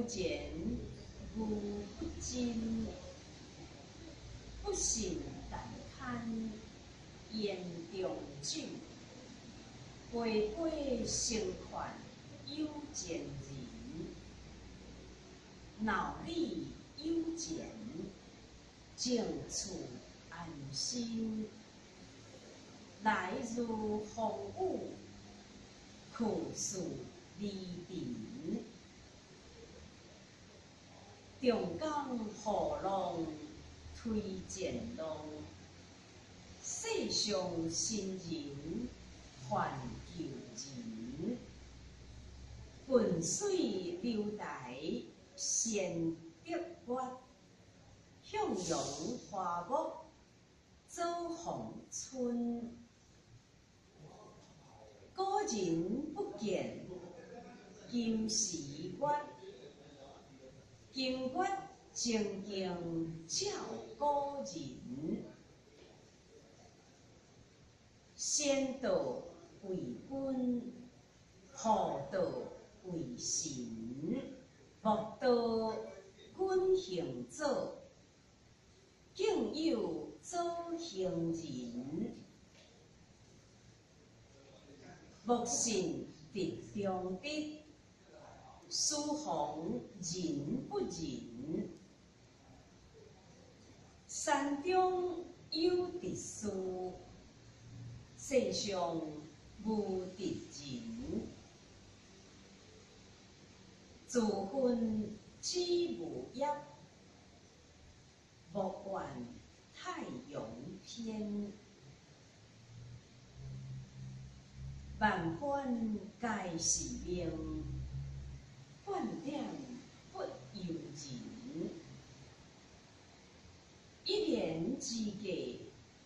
前牛不真，不信但堪言中酒，杯杯相劝有情人，脑里有钱，静处安心，來如風雨，去似離塵。長江後浪推前浪，世上新人還舊人。近水樓台先得月，向陽花木早逢春。古人不見今時月，今月靜靜照古人。仙道為君，佛道為神。莫道君行早，更有早行人。莫信直中直，書房仁不仁。山中有直事，世上無直人。自恨子無業，莫怨太陽偏。萬般皆是命，半點不由人。一年之計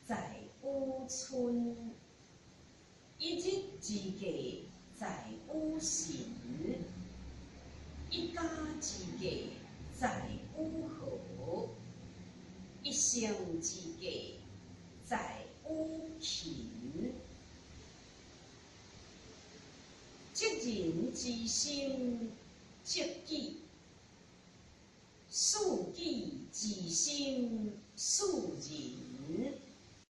在於春，一日之計在於晨，一家之計在於和，一生之計在於勤。責人之心，責己；恕己之心，恕人。